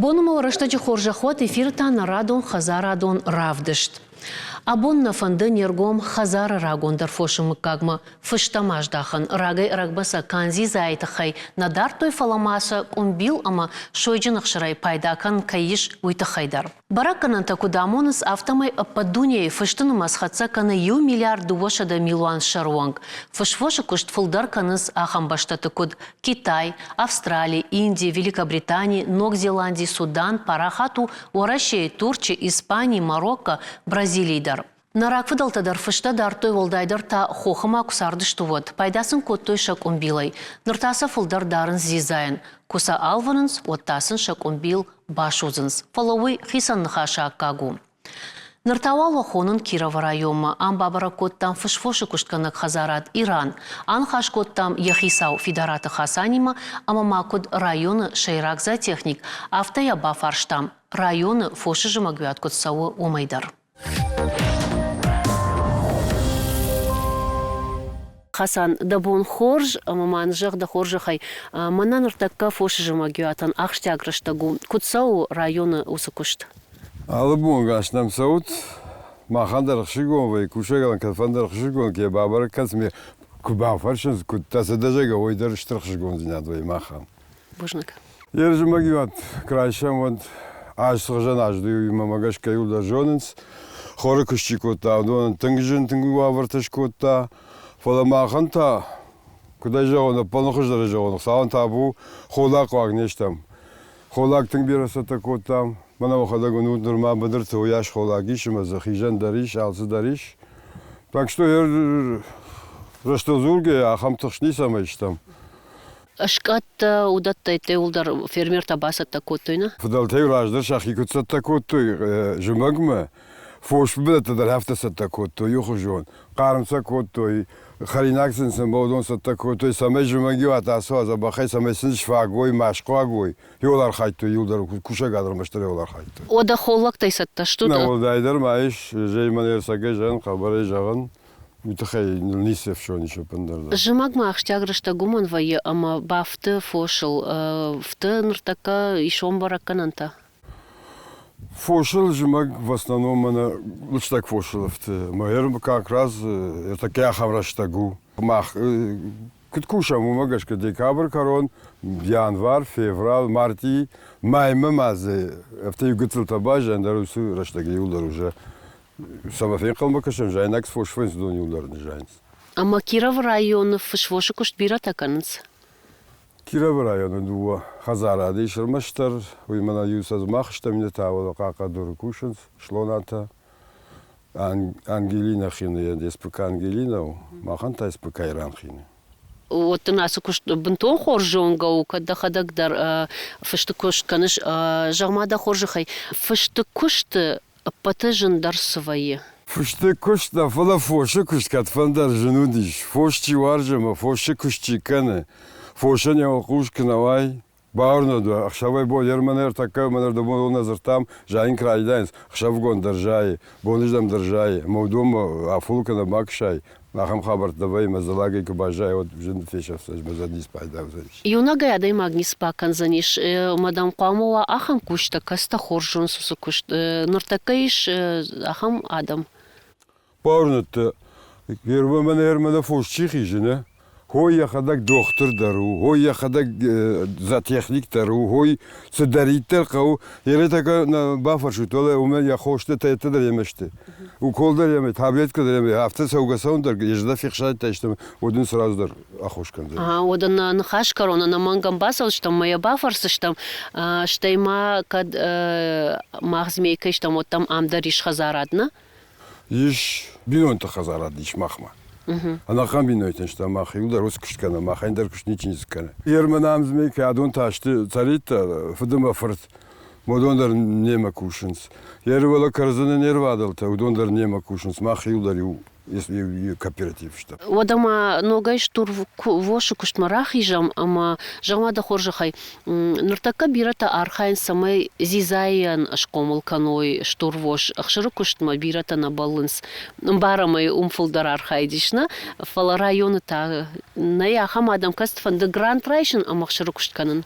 Боны ма рӕстӕджы хорзӕх уӕд, эфиры та нӕ радон хӕдзарадон равдыст. Абон нӕ фӕнды не ргом хӕдзары рагондӕр фосы мыггагмӕ фыстӕм аздахын. Рагӕй-ӕрӕгмӕ сӕ кандзидзайы тыххӕй нӕ дардтой, фӕлӕ ма сӕ къуымбил ӕмӕ сойджын ӕхсырӕй пайда кӕнын кӕй ис, уый тыххӕй дӕр. Бӕрӕггӕнӕнтӕ куыд амонынц, афтӕмӕй ӕппӕт дунейы фысты нымӕц хӕццӕ кӕны иу миллиард 200 милуан сӕры онг. Фысвосы куыст фылдӕр кӕнынц ахӕм бӕстӕты, куыд Китай, Австрали, Инди, Великобритани, Ног Зеланди, Судан, парахат у Уӕрӕсейы, Турчы, Испани, Марокко, Бразилийы дӕр. Нӕ рагфыдӕлтӕ дӕр фыстӕ дардтой, уӕлдайдӕр та хохы ма куы цардысты, уӕд. Пайда сын кодтой сӕ къуымбилӕй. Ныр та сӕ фылдӕр дарынц дзидзайӕн. Куы сӕ алвынынц, уӕд та сын сӕ къуымбил басудзынц. Фӕлӕ уый хицӕн ныхасы аккаг у. Ныр та уал уӕ хонын Кировы районмӕ. Ам бабӕрӕг кодтам фысфосы куыстгӕнӕг хӕдзарад Иран. Аныхас кодтам йӕ хицау Фидараты Хасанимӕ ӕмӕ ма куыд районы сӕйраг зоотехник, афтӕ йӕ бафарстам, районы фосы зымӕгуат куыд цӕуы, уымӕй дӕр. Хасан, дӕ бон хорз, ӕмӕ ма зӕгъ дӕ хорзӕхӕй, мӕнӕ ныртӕккӕ фосы зымӕгиуатӕн ахсджиаг рӕстӕг у. Куыд цӕуы районы уыцы куыст? Алы бон гас нӕм цӕут. Махӕн дӕр ӕхсызгон вӕййы, кусӕгӕн кӕдфӕндӕр ӕхсызгон ке бабӕрӕг кӕнынц, куы бафӕрсынц, куыдтӕ сӕ дӕ зӕгъгӕ, уый дӕр стыр ӕхсызгондзинад вӕййы махӕн. Бузныг. Йе зымӕгиуат райсӕм, уӕд аз сыгъзӕн аз уымӕ гӕсгӕ иуылдӕр зонынц. Хоры куыст чи кодта, уыдонӕн тынг зын, тынг уавӕртӕ скодта. Фӕлӕ махӕн та, куыд ӕй зӕгъон, ӕппӕлын хуыздӕр зӕгъон, Хуыцауӕн табу, холлаг хъуаг не стӕм. Холлаг тынг бирӕ цӕттӕ кодтам. Мӕнӕ уӕхӕдӕг уынут, нырма быдырты уыйас холлаг ис ӕмӕ дзы хизӕн дӕр ис, алцы дӕр ис. Так что рӕстыл дзургӕйӕ, ахӕм тыхст ницӕмӕй стӕм. Скъӕттӕ, уыдӕттӕй иууылдӕр фермертӕ бацӕттӕ кодтой, нӕ? Фыдӕлтӕ-иу раздӕр сӕхи куыд цӕттӕ кодтой зымӕгмӕ, фос бынӕттӕ дӕр афтӕ цӕттӕ кодтой иухуызон. Хъарм сӕ кодтой, хӕринаг сын сын уыдон цӕттӕ кодтой, цӕмӕй зымӕгиуат ацӕуа дзӕбӕхӕй, цӕмӕй сын сфаг уой, ма схъуаг уой. Иуыл архайдтой, иуылдӕр кусӕг адӕм ӕрмӕстдӕр иуыл архайдтой. Уӕдӕ холлӕгтӕй цӕттӕ стут? Нӕ, уӕлдайдӕр ма ис, зӕймӕ ӕрцӕгӕй зӕгъын, хъӕбӕрӕй зӕгъын. Уый тыххӕй ныл ницы ӕфсон ис ӕппындӕр дӕр. Зымӕгмӕ ахсджиаг рӕстӕг уымӕн вӕййы, ӕмӕ бафты фосыл. Фты ныртӕккӕ исон бӕрӕггӕнӕнтӕ. Фосыл зымӕг в основном мӕнӕ лыстӕг фосыл ӕфты. Мӕ как раз ӕртӕккӕ ахӕм рӕстӕг у. Мах куыд кусӕм, уымӕ гӕсгӕ декабры кӕрон, январь, февраль, мартъи, маймӕ ма дзы ӕфтӕ иу гыццылтӕ баззайы, ӕндӕр уыцы рӕстӕг иууылдӕр уже Цӕмӕ фенхъӕлмӕ кӕсӕм, зайнаг фос фӕндзы иуылдӕр ныззайынц. Ӕмӕ Кировы районы фысвосы куыст бирӕтӕ кӕнынц? Кировы районы дыууӕ хӕдзарады ис ӕрмӕстдӕр. Уый мӕнӕ иу сӕ мах стӕм, иннӕ та уӕлӕ Хъахъхъӕдуры кусынц, Слонатӕ. Ангелина хины, СПК Ангелина у, махӕн та СПК Иран хины. Уӕд дын ацы куыст бынтон хорз зонгӕ у, кӕд дӕхӕдӕг дӕр фысты куыст кӕныс. Зӕгъ-ма дӕ хорзӕхӕй, фысты куысты ӕппӕты зындӕр цы вӕййы? Фысты куыст нӕ, фӕлӕ фосы куыст кӕдфӕндӕр зын уыдис. Фос чи уарзы ӕмӕ фосы куыст чи кӕны, фосӕн йӕ уӕлхъус куы нӕ уай, бауырнӕд уӕ, ӕхсӕвӕй-бон Ерманы ӕртӕккӕ мӕн ӕрдӕбон нӕ дзырдтам, зайын куы райдайынц, ӕхсӕвыгон дӕр зайы, боныздӕм дӕр зайы, ӕмӕ уыдонмӕ афон кӕнӕ ма куысай, ахӕм хабӕрттӕ вӕййы, ӕмӕ дзӕлӕгӕй куы баззайа, уӕд зын фесӕфдзӕн, мӕ зӕрд ницы пайда уыдзӕнис. Иунӕгӕй адӕймаг ницы бакӕндзӕнис, ӕмӕ дӕм хъуамӕ уа ахӕм кусджытӕ, кӕцытӕ хорз зонынц уыцы куыст. Ныртӕккӕ ис ахӕм адӕм. Бауырныдта, Ермӕ Ермӕ фос чи хизы, нӕ? Хой йӕхӕдӕг дохтыр дӕр у, хой йӕхӕдӕг зоотехник дӕр у, хой цыдӕриддӕр хъӕуы. Еретӕ нӕ бафӕрсут, уӕлӕ уымӕн йӕ хостӕ тӕйттӕ дӕр йемӕ сты. Укол дӕр йемӕ, таблеткӕ дӕр йемӕ. Афтӕ цӕугӕ-цӕуын дӕр йӕ зӕрдӕ фехсайдта истӕмӕ, уӕд ын сразу дӕр ӕххуыс кӕндзӕн. Уӕдӕ нӕ ныхас кӕрон ӕнӕмӕнг ӕмбацӕудзыстӕм ӕмӕ йӕ бафӕрсдзыстӕм. Стӕй ма кӕд мах змейкӕй стӕм, уӕд дӕм ам дӕр ис хӕдзарад, нӕ? Ис бинонты хӕдзарад ис махмӕ. Ӕнӕхъӕн бинонтӕ стӕм мах иуылдӕр уыцы куыст кӕнӕм, мах ӕндӕр куыст ничи ницы кӕны. Ерман ам змейкӕ, адон та сты цӕридтӕ, фыд ӕмӕ фырт. Уыдон дӕр немӕ кусынц. Ервӕлӕ кӕрдзыны не рвадӕлтӕ, уыдон дӕр немӕ кусынц. Мах иуылдӕр иу кооператив стӕм. Уӕдӕ ма ногӕй стур восы куыстмӕ рахизӕм ӕмӕ, зӕгъ-ма дӕ хорзӕхӕй, ныртӕккӕ бирӕтӕ архайынц, цӕмӕй дзидзайӕн схъомыл кӕной стурвос. Ӕхсыры куыстмӕ бирӕтӕ нӕ бӕллынц. Ӕмбарӕм ӕй, уым фылдӕр архайд ис, нӕ? Фӕлӕ районы та нӕй ахӕм адӕм, кӕцыты фӕнды грант райсын ӕмӕ ӕхсыры куыст кӕнын.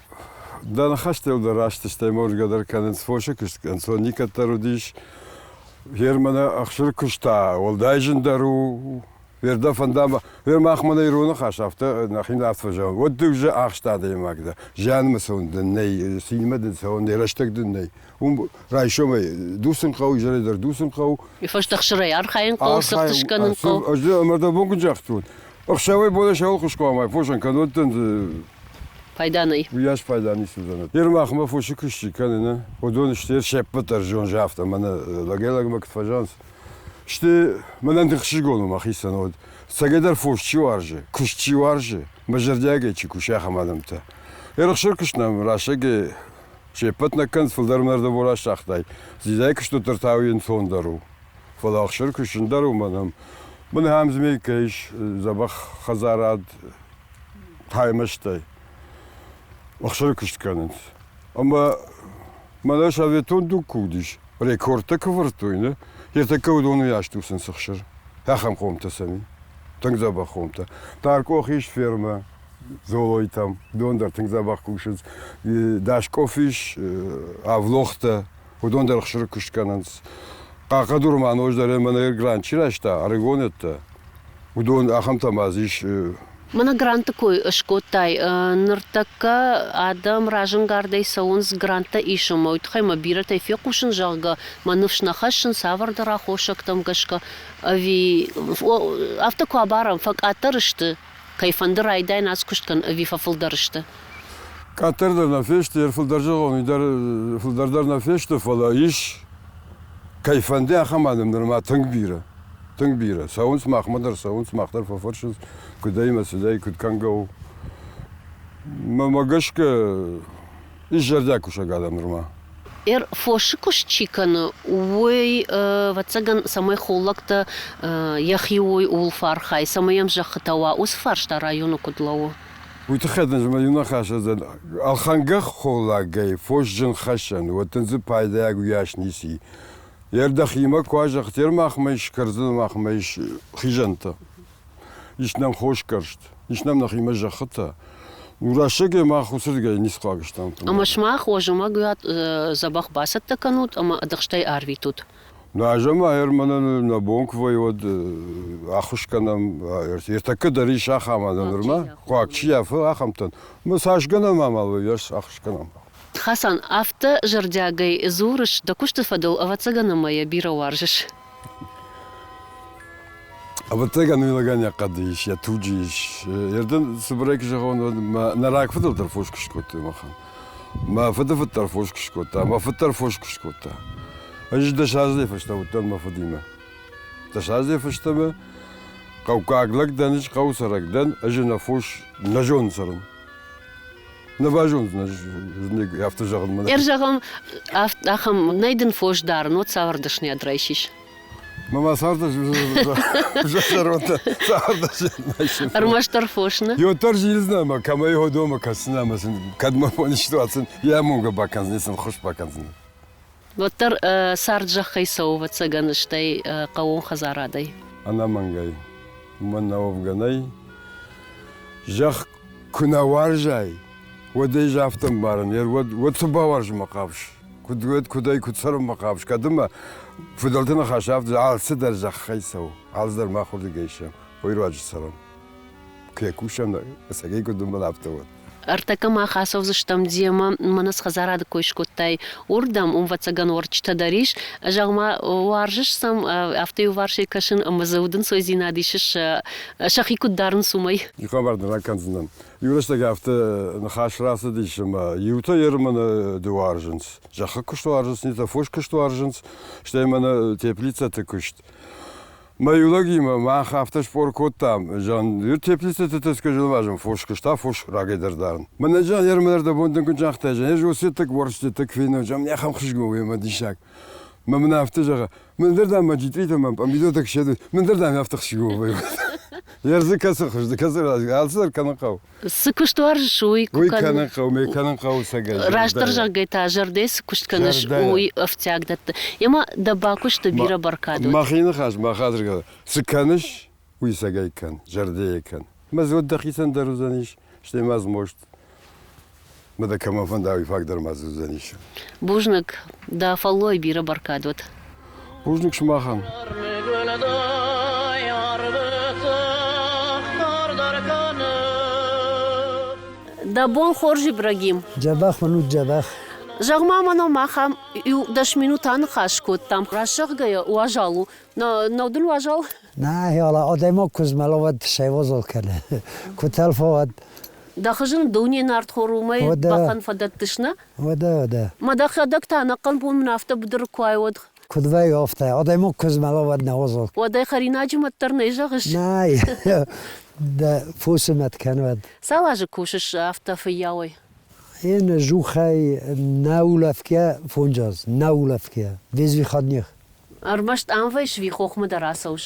Дӕ ныхӕстыл дӕр раст стӕй моргӕ дӕр кӕнынц фосы куыст ӕнцон никӕддӕр уыдис. Фермӕ ӕхсыр куыст та уӕлдай зындӕр у. Вердӕ фӕнда Вер махмӕ нӕ ирон ныхас афтӕ нӕхи афтӕ фӕзӕгъӕм. Уӕд ды уже ахст адӕймаг дӕ. Зианмӕ цӕуын дын нӕй, цинмӕ дын цӕуын нӕй, рӕстӕг дын нӕй. Уым райсомӕй дуцын хъӕуы, изӕрӕй дӕр дуцын хъӕуы. Фӕстӕхсырӕй архайын хъӕуы, цыхт скӕнын хъӕуы. Ӕз ӕмӕ дӕ бон куыд загътон, ӕхсӕвӕй бонӕй сӕуыл хуыс хъуамӕ фосӕн кӕнод дын Пайда нӕй. Уыйас пайда ницы уыдзӕн. Йе рмахмӕ фосы куыст чи кӕны, нӕ, уыдон сты се ппӕт дӕр зон афтӕ, мӕнӕ лӕгӕй-лӕгмӕ куыд фӕзӕгъынц. Сты мӕнӕн ӕхсызгон у мӕхицӕн уӕд. Цӕгӕйдӕр фос чи уарзы, куыст чи уарзы, мӕ зӕрдиагӕй чи кусы, ахӕм адӕмтӕ. Ӕрӕхсыр куыст нӕм рӕсӕгӕй се ппӕт нӕ кӕнынц, фылдӕр мӕрдӕбор асагътай. Дзидзайы куыстуат та уый ӕнцондӕр у. Фӕлӕ ӕхсыр куыст зындӕр у мӕнӕн. Мын ахӕм змейкӕ ис, дзӕбӕх хӕдзарад, таймӕзтӕй ӕхсыры куыст кӕнынц. Ӕмӕ мӕнӕ советон дуг куы уыдис, рекордтӕ куы вӕрдтой, нӕ, ӕртӕккӕ уыдон уыйас дуцынц ӕхсыр. Ахӕм хъомтӕ сӕм и. Тынг дзӕбӕх хъомтӕ. Таркъох ис фермӕ, Золойтӕм, уыдон дӕр тынг дзӕбӕх кусынц. Даскъоф ис, Авлохтӕ, уыдон дӕр ӕхсыры куыст кӕнынц. Хъахъхъӕдуры ма ноджыдӕр ӕмӕ грант чи райста, ӕрыгонӕттӕ, уыдон ахӕмтӕ ма дзы ис. Мӕнӕ гранты кой скодтай. Ныртӕккӕ адӕм разӕнгардӕй цӕуынц гранттӕ исынмӕ. Уый тыххӕй мӕ бирӕтӕй фехъусын, зӕгъгӕ, мӕ ныфс нӕ хӕссын цавӕрдӕр аххосӕгтӕм гӕсгӕ. Ӕви афтӕ куы абарӕм, фӕкъаддӕр сты, кӕй фӕнды райдайын ацы куыст кӕнын ӕви фӕфылдӕр сты? Къаддӕр дӕр нӕ фесты, фылдӕр зӕгъон, дӕр фылдӕр дӕр нӕ фесты, фӕлӕ ис, кӕй фӕнды, ахӕм адӕм нырма тынг бирӕ. Тынг бирӕ. Цӕуынц махмӕ дӕр цӕуынц, мах дӕр фӕфӕрсынц, куыдӕй ӕмӕ цыдӕй, куыд кӕнгӕ у. Мӕнмӕ гӕсгӕ, ис зӕрдиаг кусӕг адӕм нырма. Фосы куыст чи кӕны, уый, ӕвӕццӕгӕн, цӕмӕй холлӕгтӕ йӕхи уой, ууыл фӕархайы, цӕмӕй йӕм зӕххытӕ уа, уыцы фарста районы куыд лӕууы? Уый тыххӕй дын мӕ иу ныхас уыдзӕн. Ӕлхӕнгӕ холлагӕй фосджын хӕссӕн, уӕд дын дзы пайдайаг уыйас ницы и. Йе рдӕхимӕ куы азӕгът, йе рмахмӕ ис кӕрдзын, махмӕ ис хизӕнтӕ. Ис нӕм хосгӕрст, ис нӕм нӕхимӕ зӕххытӕ. Рӕстӕгӕй мах уыцырдыгӕй ницы хъуаг стӕм. Ӕмӕ сымах уӕ зымӕгуат дзӕбӕх бацӕттӕ кӕнут ӕмӕ ӕдыхстӕй арвитут? Нӕ зӕмӕ мӕнӕн нӕ бон куы вӕййы, уӕд ӕххуыс кӕнӕм. Ӕртӕккӕ дӕр ис ахӕм адӕм нырма, хъуаг чи ййафы, ахӕмтӕн. Мӕ цас гӕнӕн амал вӕййы, ӕз ӕххуыс кӕнӕм. Хасан, афтӕ зӕрдиагӕй дзурыс дӕ куысты фӕдыл, ӕвӕццӕгӕн ӕмӕ йӕ бирӕ уарзыс. Ӕвӕццӕгӕн уый лӕгӕн йӕ хъӕды ис, йӕ туджы ис. Ердын цыбырӕй куы зӕгъон, уӕд мӕ нӕ рагфыдыл дӕр фос куыст кодтой махӕн. Мӕ фыдыфыд дӕр фос куыст кодта, мӕ фыд дӕр фос куыст кодта. Ӕз 10 азӕй фӕстӕ уыдтӕн мӕ фыдимӕ. 10 азӕй фӕстӕмӕ хъӕуккаг лӕг дӕн, ӕз хъӕуы цӕрӕг дӕн, ӕз ӕнӕ фос нӕ зонын цӕрын. Нӕ базондзынӕ афтӕ зӕгъын мӕ. Ӕрзӕгъӕм, ахӕм нӕй дын фос дарын, уӕд цавӕр дӕсныйад райсис? Мама царды Ӕрмӕстдӕр фос нӕ? Ёддӕр зилдзынӕ ӕмӕ кӕмӕй ходомӕ кӕсын ӕмӕ сын кӕдмӕ фон ситуаци йӕ амонгӕ бакӕндзӕни сын ххуыс бакӕндзӕни. Уӕддӕр цард зӕххӕй цӕуы, ӕвӕццӕгӕн, стӕй хъӕууон хӕдзарадӕй. Ӕнӕмӕнгӕй. Уымӕн нӕ уӕвгӕ нӕй. Зӕхх куы нӕ уарзай, уӕд ӕй афтӕ ӕмбарын, уӕд, уӕд цы бауарзынмӕ хъавыс? Куыд, уӕд куыдӕй куыд цӕрынмӕ хъавыс? Кӕд ӕмӕ фыдӕлты ныхас афтӕ алцыдӕр зӕххӕй цӕуы, алцыдӕр махуырдыгӕй сӕм, уый руаджы цӕрӕм. Куы кусӕм, ӕцӕгӕй куыд ӕмбал, афтӕ уӕд. Ӕртӕккӕ мах ацӕудзыстӕм демӕ, мӕнӕ цы хӕдзарады кой скодтай, уырдӕм, уым, ӕвӕццӕгӕн, уӕрджытӕ дӕр ис. Зӕгъ-ма, уарзыс сӕм афтӕ иуварсӕй кӕсын ӕмӕ дзы удӕнцойдзинад исыс, сӕхи куыд дарынц, уымӕй? Иу хабар дын ракӕндзынӕн. Иу рӕстӕг афтӕ ныхас рацыдис, ӕмӕ иутӕ ерманы ды уарзынц, зӕххы куыст уарзынц, иннӕтӕ фос куыст уарзынц, стӕй мӕнӕ теплицӕты куыст. Мӕ иу лӕгимӕ мах афтӕ спор кодтам, зӕгъын, теплицӕты тӕскъ зылвазын фос куыста, фос рагӕй дӕр дарын. Мӕнӕ зӕгъ, ермӕ дӕр бон дын куыд загътай, зӕгъ, ӕз уыцы уарзтытӕ фенон, зӕгъ, ахӕм хызгон уемӕ диссаг. Мӕ мын афтӕ зӕгъы, мын дӕр дам мӕ джитъритӕ мӕ пъамидортӕ куы седой, мын дӕр дам афтӕ хсигон вӕййы. Ерзы кӕцы хуызды, кӕцы раз, алцыдӕр кӕнын хъӕуы. Цы куыст уарзыс, уый куы Уый кӕнын хъӕуы, ме кӕнын хъӕуы цӕгӕй. Растдӕр зӕгъгӕй та, зӕрдӕ цы куыст кӕныс, уый ӕфтиаг дӕтты. Ӕмӕ дӕ бакуысты бирӕ бӕркад уыд. Мӕхи ныхас, мӕ хатыр цы кӕныс, уый цӕгӕй кӕн, зӕрдӕйӕ кӕн. Мӕ зонд дӕхицӕн дӕр уыдзӕнис, стӕй ма змост. Мӕ дӕ кӕмӕн фӕнда, уый фаг дӕр ма дзы уыдзӕнис. Бузныг, дӕ фӕллой бирӕ бӕркад уӕд. Бузныг сымахӕн. Дӕ бон хорз, Ибрагим. Дзӕбӕх мын у, дзӕбӕх. Зӕгъ-ма мӕнӕ махӕм иу 10 минут аныхас кодтам. Раст зӕгъгӕйӕ, уазал у. Нӕу дын уазал? Нӕ, адӕймаг куы змӕла, уӕд сӕвазал кӕны. Куы тӕлфа, уӕд Дӕ хызын дуне нартхор уымӕй бӕхӕн фӕдӕттыс, нӕ? Уӕдӕ, уӕдӕ. Мӕ дӕхӕдӕг та ӕнӕхъӕн бон мын афтӕ быдыры куы ай, уӕд Куыд вӕййы, афтӕ. Адӕймаг куы змӕла, уӕд нӕ уазал. Уӕдӕ хӕринаджы мӕт дӕр нӕ зӕгъыс? Нӕй, дӕ фосы мӕт кӕн уӕд. Цал азы кусыс афтӕ фыййауӕй? Ен жухӕй нӕ улӕфгӕ фондз нӕ улӕфгӕ, без выходных. Ӕрмӕст ам вӕййыс ӕви хохмӕ дӕр ацӕуыс?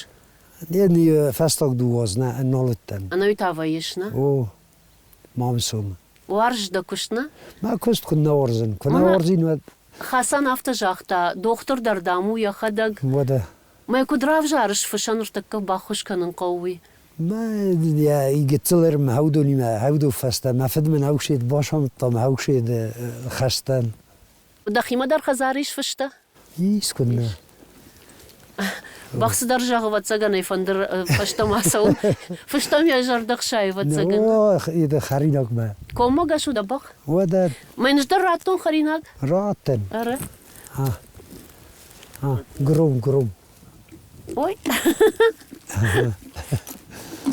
Не, фӕстаг дыууӕ азы нал уыдтӕн. Ӕнӕуи та вӕййыс, нӕ? О, Мамысон. Уарзыс дӕ куыст, нӕ? Мӕ куыст куы нӕ уарзын. Куы нӕ уарзин, уӕд... Хасан афтӕ загъта, дохтыр дӕр, дам, у йӕхӕдӕг. Уӕдӕ. Мӕ куыд равзарыс, фысӕн ныртӕккӕ баххуыс кӕнын хъӕуы, уый? Мӕ гыццыл ӕрмӕ хӕудонимӕ хӕудо фӕстӕ мӕ фыд мын ӕхсид бацамыдта мӕ ӕхсид хӕстӕн. Дӕхимӕ дӕр хӕдзары ис фыстӕ? Ис куыннӕ. Бӕх цыдӕр зӕгъы, ӕвӕццӕгӕн ӕй фӕндыр фӕстӕмӕ цӕуын. Фыстӕм йӕ зӕрдӕ хсайы, ӕвӕццӕгӕн. О, хӕринагмӕ. Коммӕгӕс у дӕ бӕх? Уӕдӕ. Мӕн ӕз дӕр радтон хӕринаг? Раттын. Ӕры. А, гром, гром. Ой.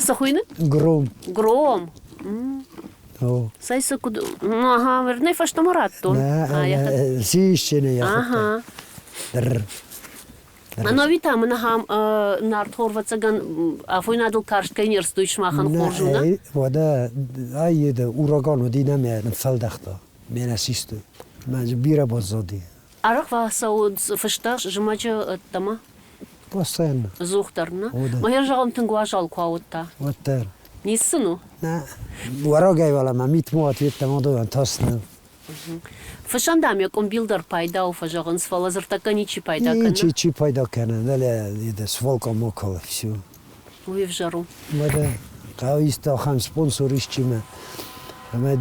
Цы хуыйны? Гром. Гром. Цӕй цы куыд... Ага, вернее, фӕстӕмӕ радтон. Сисчене Ага. Ӕнӕуи та мын ахӕм нартхор, ӕвӕццӕгӕн, афойнадыл карст кӕй не рцыд, уый сымахӕн хорз у, нӕ? Уӕдӕ ай ураган уыди нӕ мӕ ныффӕлдӕхта. Мӕнӕ систы. Мӕ дзы бирӕ баззади. Арӕх фӕцӕуынц фыстӕ зымӕджы ӕддӕмӕ? Постоянно. Ӕдзухдӕр, нӕ? Мӕ зӕгъӕм, тынг уазал куы ауыдта. Уӕддӕр. Ницы сын у? Нӕ. Уӕрагӕй уӕлӕмӕ мит муат йеддӕмӕ дойан тас нӕу. Фысӕн, дам, йӕ къуымбил дӕр пайда у, фӕзӕгъынц, фӕлӕ дзырдтӕггӕ ничи пайда кӕны. Ничи чи пайда кӕны, дӕлӕ свалка макал, все. Уый ӕвзӕр у. Уӕдӕ хъӕуы исты ахӕм спонсор исчимӕ, ӕмӕ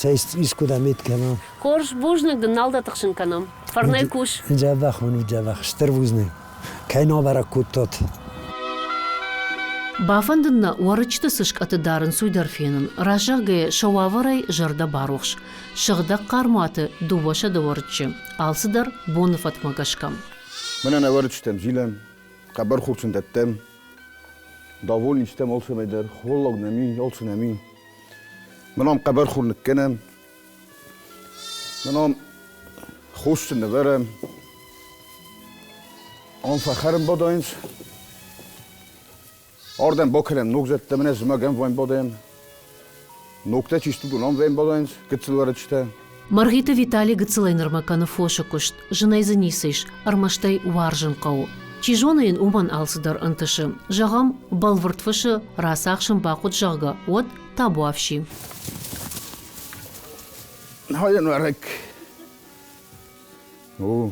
сӕ искуыдӕм ид кӕна. Хорз, бузныг дын, нал дӕ тыхсын кӕнӕм. Фӕрнӕй кус. Дзӕбӕх мын у, дзӕбӕх. Стыр бузныг. Кӕй набӕрӕг кодтат. Бафӕндыд нӕ уӕрыччыты цы скъӕты дарынц, уый дӕр фенын. Разӕгъгӕ сӕ уавӕрӕй зӕрдӕ барухс. Сыгъдӕг хъӕрмуаты 200 уӕрыччы. Алцыдӕр боны фӕткмӕ гӕсгӕ. Мӕнӕ нӕ уӕрыччытӕм зилӕм, хъӕбӕрхор сын дӕттӕм. Довольны стӕм алцӕмӕй дӕр, холлаг нӕм и, алцы нӕм и. Мӕн ам хъӕбӕрхор ныккӕнӕм. Мӕн ам хосты нывӕрӕм. Ам фӕхӕрын бадайынц. Ардӕм бакӕнӕм ног зӕдтӕ, мӕнӕ зымӕгӕн вӕйм бадайӕм. Ногтӕ чи сты, уыдон ам вӕйм бадайынц, гыццыл уӕрыччытӕ. Мӕргъиты Витали гыццылӕй нырмӕ кӕны фосы куыст, зынӕй дзы ницы ис, ӕрмӕст ӕй уарзын хъӕуы. Чи зоны йын уымӕн алцыдӕр ӕнтысы. Зӕгъӕм, бӕлвырд фысы рацахсын бахъуыд, зӕгъгӕ, уӕд табуафси. Nagyon öreg. Ó.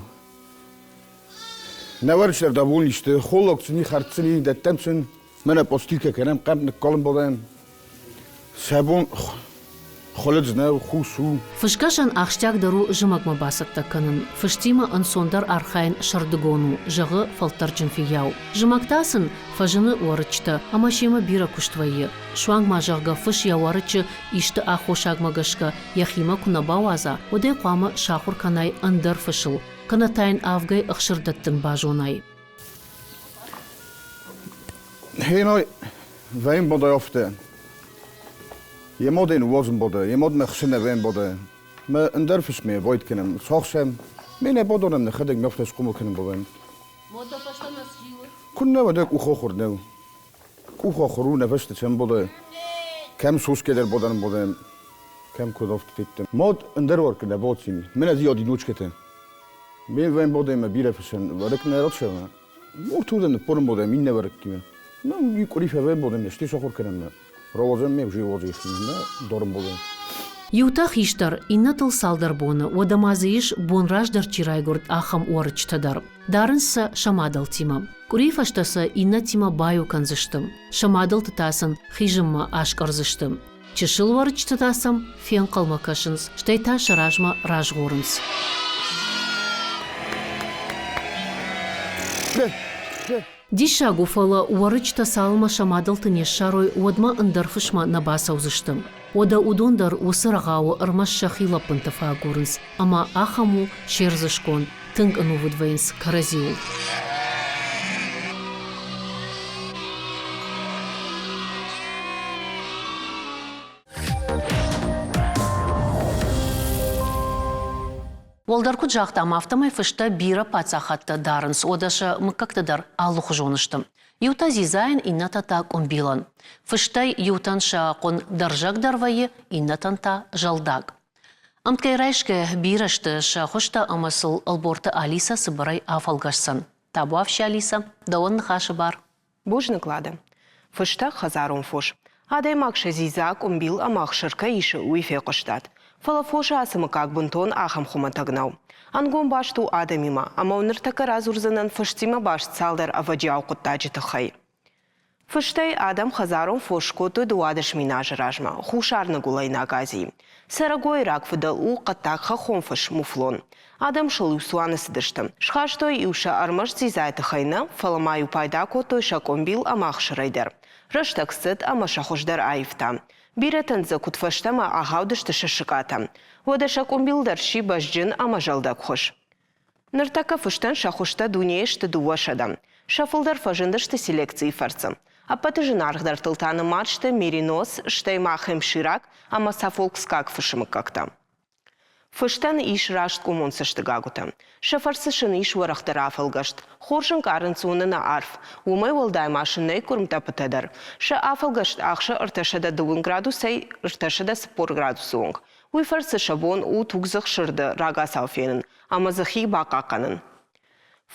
Ne уӕрыччытӕ довольны сты, холлаг сын и, хӕрд сын и, дӕттӕм сын. Мӕнӕ постилкӕ кӕнӕм, хъӕмп ныккалын бадӕм. Сӕ бон хуылыдз нӕу, хус у. Фысгӕсӕн ахсджиагдӕр у зымӕгмӕ бацӕттӕ кӕнын. Фыстимӕ ӕнцондӕр архайын сӕрдыгон у, зӕгъы фӕлтӕрджын фыййау. Зымӕг та сын фӕзыны уӕрыччытӕ ӕмӕ семӕ бирӕ куыст вӕййы. Суанг ма, зӕгъгӕ, фыс йӕ уӕрыччы исты аххосагмӕ гӕсгӕ йӕхимӕ куы нӕ бауадза, уӕд ӕй хъуамӕ сахуыр кӕнай ӕндӕр фысыл, кӕнӕ та йын авгӕй ӕхсыр дӕттын базонай. Hén veenbodde ofte. Je moet in Wozenbodde, je moet me gezinnen veenbodde. Me een durfes meer voit kunnen. Zorgzem. Mene bodon de geding nog eens komen kunnen boven. Kunne we de koegocher nu. Koegocher ne veste sem bodde. Kem soeskedер bodan bodem. Kem kodoft titte. Mod een derwork de bootsin. Mene zie die noetskete. Мен вен бодем бирефесен варек не ротшева. Уртуден порн бодем инне варек Ну, и къури февен бодем, сти сохор кӕнӕм. Ровозем ме вживози не дорм бодем. Иутӕ хистӕр, иннӕтыл цалдӕр боны, уӕдӕ ма дзы ис, бон раздӕр чи райгуырд, ахӕм уӕрыччытӕ дӕр. Дарынц сӕ сӕ мадӕлтимӕ. Къуырийы фӕстӕ сӕ иннӕтимӕ баиу кӕндзысты. Сӕ мадӕлты та сын хизынмӕ аскъӕрдзысты. Чысыл уӕрыччытӕ та сӕм фенхъӕлмӕ кӕсынц, стӕй та сӕ размӕ разгъорынц. Диссаг у, фӕлӕ уӕрыччытӕ цалынмӕ сӕ мадӕлты не ссарой, уӕдмӕ ӕндӕр фысмӕ нӕ бацӕудзысты. Уӕдӕ уыдон дӕр уыцы рӕгъауы ӕрмӕст сӕхи лӕппынты фӕагурынц, ӕмӕ ахӕм у се рдзысконд, тынг ӕнувыд вӕййынц кӕрӕдзиуыл. Уӕлдӕр куыд загътам, афтӕмӕй фыстӕ бирӕ паддзахӕдтӕ дарынц, уӕдӕ сӕ мыггӕгтӕ дӕр алыхуызон сты. Иутӕ дзидзайӕн, иннӕтӕ та къуымбилӕн. Фыстӕй иутӕн сӕ хъуын дӕрзӕгдӕр вӕййы, иннӕтӕн та зӕлдаг. Ӕмткӕй райсгӕ бирӕ сты сӕ хуызтӕ ӕмӕ сыл Ӕлборты Алисӕ цыбырӕй афӕлгӕсдзӕн. Табуафси, Алисӕ, дӕуӕн ныхасы бар. Бузныг, Лада. Фыстӕг хӕдзарон фос. Адӕймаг сӕ дзидза, къуымбил ӕмӕ ӕхсыр кӕй исы, уый фехъуыстат. Фӕлӕ фосы ацы мыггаг бынтон ахӕм хуымӕтӕг нӕу. Ӕнгом баст у адӕмимӕ, ӕмӕ уын ныртӕккӕ радзурдзынӕн фыстимӕ баст цалдӕр ӕвӕджиау хъуыддаджы тыххӕй. Фыстӕй адӕм хӕдзарон фос скодтой 12 мин азы размӕ Хуссар-Ныгуылӕйнаг Азийы. Цӕрӕгойы рагфыдӕл у хъӕддаг хӕххон фыс муфлон. Адӕм сыл-иу цуаны цыдысты. Схастой-иу сӕ ӕрмӕст дзидзайы тыххӕй нӕ, фӕлӕ ма-иу пайда кодтой сӕ къуымбил ӕмӕ ӕхсырӕй дӕр. Рӕстӕг цыд ӕмӕ сӕ хуыздӕр аивта. Бирӕтӕн дзы куыдфӕстӕмӕ ахаудысты сӕ сыкъатӕ. Уӕдӕ сӕ къуымбил дӕр сси бӕзджын ӕмӕ зӕлдагхуыз. Ныртӕккӕ фыстӕн сӕ хуызтӕ дунейы сты 200. Сӕ фылдӕр фӕзындысты селекцийы фӕрцы. Ӕппӕты зынаргъдӕртыл та нымад сты меринос, стӕй ма хемшираг ӕмӕ сафолкскаг фысы мыггӕгтӕ. Фыстӕн ис расткъуымон цӕстыгагуытӕ. Сӕ фӕрцы сын ис уӕрӕхдӕр афӕлгӕст. Хорз ӕнкъарынц уыныны арф. Уымӕй уӕлдай ма сын нӕй куырмтъӕппытӕ дӕр. Сӕ афӕлгӕст ахсы 320 градусӕй 340 градусы онг. Уый фӕрцы сӕ бон у тугдзых сырды рагацау фенын ӕмӕ дзы хи бахъахъхъӕнын.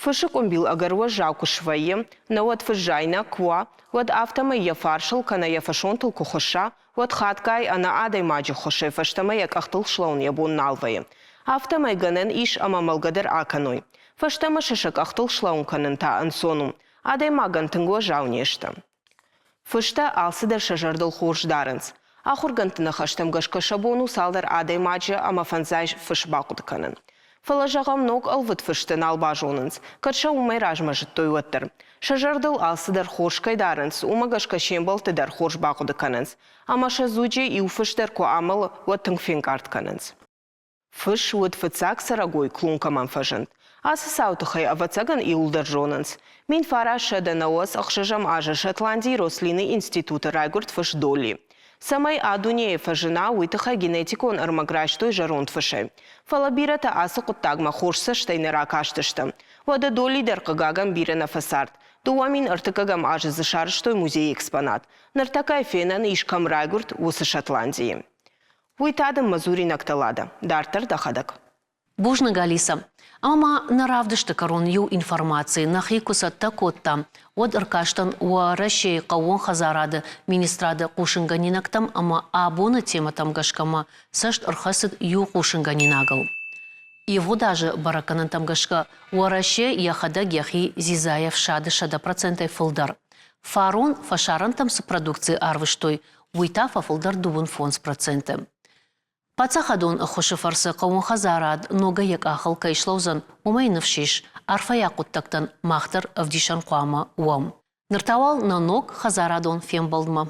Фысы къуымбил ӕгӕр уӕззау куы свӕййы, науӕд фыззайнаг куы уа, уӕд афтӕмӕй йӕ фарсыл кӕнӕ йӕ фӕсонтыл куы хуысса, уӕд хатгай ӕнӕ адӕймаджы ххуысӕй фӕстӕмӕ йӕ къӕхтыл слӕууын йӕ бон нал вӕййы. Афтӕмӕй гӕнӕн ис ӕмӕ мӕлгӕ дӕр акӕной. Фӕстӕмӕ сӕ сӕ къӕхтыл слӕууын кӕнын та ӕнцон у. Адӕймагӕн тынг уӕззау не сты. Фыстӕ алцыдӕр сӕ зӕрдыл хорз дарынц. Ахуыргӕндты ныхӕстӕм гӕсгӕ сӕ бон у цалдӕр адӕймаджы ӕмӕ фӕндзай фыс бахъуыды кӕнын. Фӕлӕ, зӕгъӕм, ног ӕлвыд фысты нал базонынц, кӕд сӕ уымӕй размӕ зыдтой, уӕддӕр. Сӕ зӕрдыл алцыдӕр хорз кӕй дарынц, уымӕ гӕсгӕ се мбӕлтты дӕр хорз бахъуыды кӕнынц. Ӕмӕ сӕ дзуджы иу фыс дӕр куы амӕлы, уӕд тынг фенкъард кӕнынц. Фыс уыд фыццаг цӕрӕгой клон кӕмӕн фӕзынд. Ацы цауы тыххӕй, ӕвӕццӕгӕн, иуылдӕр зонынц. 1996 азы Шотландийы Рослины институты райгуырд фыс Долли. Цӕмӕй а дунейы фӕзына, уый тыххӕй генетикон ӕрмӕг райстой зӕронд фысӕй. Фӕлӕ бирӕтӕ ацы хъуыддагмӕ хорз цӕстӕй нӕ ракастысты. Уӕдӕ Долли дӕр, хъыгагӕн, бирӕ нӕ фӕцард. 2003 азы дзы сарӕзтой музейы экспонат. Ныртӕккӕ фенӕн ис, кӕм райгуырд, уыцы Шотландийы. Уый та дын мӕ дзуринӕгтӕ, Лада. Дарддӕр дӕхӕдӕг. Бузныг, Алиса. Ӕмӕ ма нӕ равдысты кӕрон иу информаци нӕхи куы цӕттӕ кодтам, уӕд ӕркастӕн Уӕрӕсейы хъӕууон хӕдзарады министрады хъусынгӕнинӕгтӕм ӕмӕ абоны темӕтӕм гӕсгӕ мӕ цӕст ӕрхӕцыд иу хъусынгӕнинагыл. Ивгъуыд азы бӕрӕггӕнӕнтӕм гӕсгӕ Уӕрӕсе йӕхӕдӕг йӕхи дзидзайӕ фсады 100%-ӕй фылдӕр. Фарон фӕсарӕнтӕм цы продукци арвыстой, уый та фӕфылдӕр 25%. Паддзахадон ӕххуысы фӕрцы хъӕууон хӕдзарад ногӕй йӕ къахыл кӕй слӕудзӕн, уымӕй ныфс ис, арфӕйаг хъуыддӕгтӕн мах дӕр ӕвдисӕн хъуамӕ уӕм. Ныр та уал нӕ ног хӕдзарадон фембӕлдмӕ.